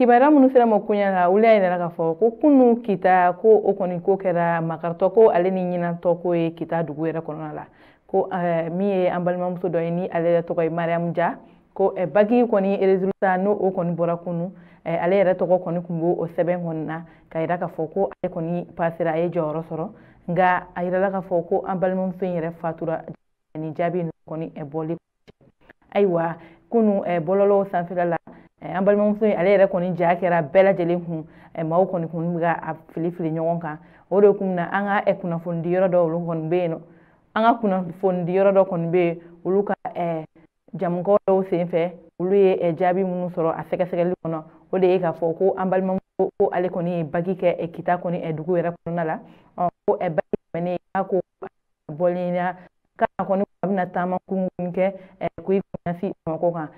Kibaruya minnu sera ma koɲɛ la, olu y'a yira k'a fɔ ko kunu Kita ko o kɔni ko kɛra makaritɔ ko ale ni ɲinantɔ ko ye Kita dugu yɛrɛ kɔnɔna la, ko min ye an balimamuso dɔ ye ni ale yɛrɛ tɔgɔ ye Mariam Ja, ko baki kɔni résultat n'o o kɔni bɔra kunu, ale yɛrɛ tɔgɔ kɔni tun b'o sɛbɛn kɔni na ka yira k'a fɔ ko ale kɔni pasera, a ye jɔyɔrɔ sɔrɔ. Nka a yirala k'a fɔ ko an balimamuso in yɛrɛ fatura ni jaabi ninnu kɔni bɔli. Ayiwa, kunu bɔlɔlɔw sanfɛla la, an balimamuso in ale yɛrɛ kɔni ja kɛra bɛɛ lajɛlen kun, maaw kɔni kun bɛ ka a fili fili ɲɔgɔn kan. O de kun na an ka kunnafoni di yɔrɔ dɔ olu kɔni bɛ yen nɔ, an ka kunnafoni di yɔrɔ dɔ kɔni bɛ yen, olu ka jamukaw dɔw senfɛ, olu ye jaabi minnu sɔrɔ a sɛgɛsɛgɛli kɔnɔ, o de ye k'a fɔ ko an balimamuso ko ale kɔni ye baki kɛ Kita kɔni dugu yɛrɛ kɔnɔna la. Ko baki tɛmɛnen k'a ko bɔlen na k'a kɔni a bɛna taama kunkurunnin kɛ ko i ɲɛsin Bamakɔ kan.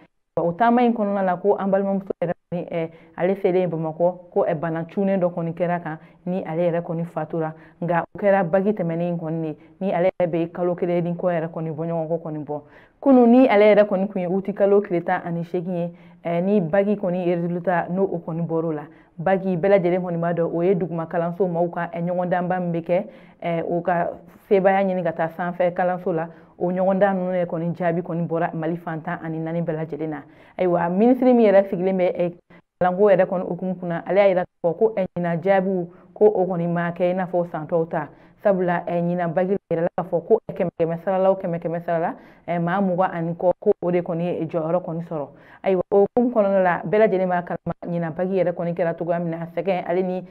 O taama in kɔnɔna la, ko an balimamuso yɛrɛ kɔni ale selen Bamakɔ, ko bana cunnen dɔ kɔni kɛra kan ni ale yɛrɛ kɔni fatura. Nka o kɛra baki tɛmɛnen in kɔni de ni ale yɛrɛ bɛ kalo 1 ni kɔ yɛrɛ kɔni bɔ ɲɔgɔn kɔ kɔni bɔ. Kunun ni ale yɛrɛ kɔni tun ye uti kalo tile 18 ye, ni baki kɔni résultat n'o o kɔni bɔr'o la, baki bɛɛ lajɛlen kɔni b'a dɔn o ye duguma kalanso maaw ka ɲɔgɔndanba min bɛ kɛ o ka sebaaya ɲini ka taa sanfɛ kalanso la, o ɲɔgɔndan ninnu yɛrɛ kɔni jaabi kɔni bɔra Mali fan 14 bɛɛ lajɛlen na. Ayiwa, minisiri min yɛrɛ sigilen bɛ kalanko yɛrɛ kɔni hukumu kunna, ale y'a yira k'a fɔ ko ɲinan jaabiw ko o kɔni ma kɛ i n'a fɔ san tɔw ta, sabula ɲinan baki yɛrɛ la k'a fɔ ko kɛmɛ kɛmɛ sara la o kɛmɛ kɛmɛ sara la, maa 20 ani kɔ ko o de kɔni ye jɔyɔrɔ kɔni sɔrɔ. Ayiwa, o hukumu kɔnɔna la, bɛɛ lajɛlen b'a kalama ɲinan baki yɛrɛ kɔni kɛra cogoya min na, sɛgɛn ale ni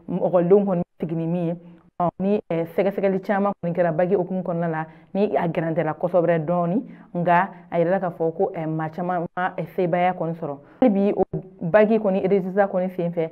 ɔkɔlidenw kɔni sigi ni min ye, ni sɛgɛsɛgɛli caman kɔni kɛra baki hukumu kɔnɔna la, ni a gɛrɛntɛla kosɛbɛ dɔɔni. Nka a yirala k'a fɔ ko maa caman ma sebaaya kɔni sɔrɔ. Hali bi o baki kɔni résultat kɔni senfɛ,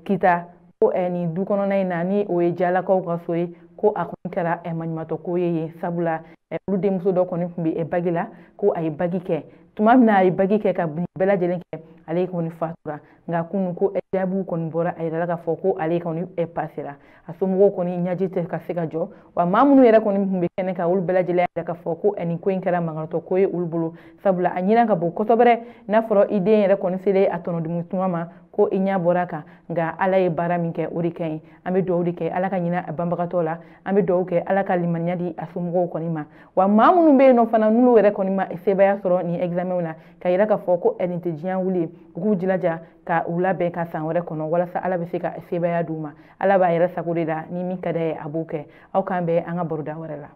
Kita ko nin du kɔnɔna in na, ni o ye Jalakaw ka so ye, ko a kɔni kɛra maɲumantɔ ko ye yen, sabula olu denmuso dɔ kɔni tun bɛ baki la, ko a ye baki kɛ tuma min na, a ye baki kɛ ka bɛɛ lajɛlen kɛ, ale kɔni fatura. Nka kunun ko jaabiw kɔni bɔra, a yirala k'a fɔ ko ale kɔni pasera, a somɔgɔw kɔni ɲɛji tɛ ka se ka jɔ. Wa maa minnu yɛrɛ kɔni tun bɛ kɛnɛ kan, olu bɛɛ lajɛlen y'a yira k'a fɔ ko nin ko in kɛra mankaratɔ ko ye olu bolo, sabula a ɲinna ka bon kosɛbɛ. N'a fɔra i den yɛrɛ kɔni selen a tɔnɔdimi tuma ma, ko i ɲɛ bɔra kan. Nka Ala ye baara min kɛ, o de ka ɲi. An bɛ dugawu de kɛ Ala ka ɲinɛ a banbagatɔ la, an bɛ dugawu kɛ Ala ka limaniya di a somɔgɔw kɔni ma. Wa maa minnu bɛ yen nɔ fana, n'olu yɛrɛ kɔni ma sebaaya sɔrɔ nin examen na, ka yira k'a fɔ ko nin tɛ diɲɛ wuli ye, u k'u jilaja ka u labɛn ka san wɛrɛ kɔnɔ, walasa Ala bɛ se ka sebaaya d'u ma. Ala b'a yɛrɛ sago de la, ni min ka d'a ye a b'o kɛ. Aw k'an bɛn an ka baroda wɛrɛ la.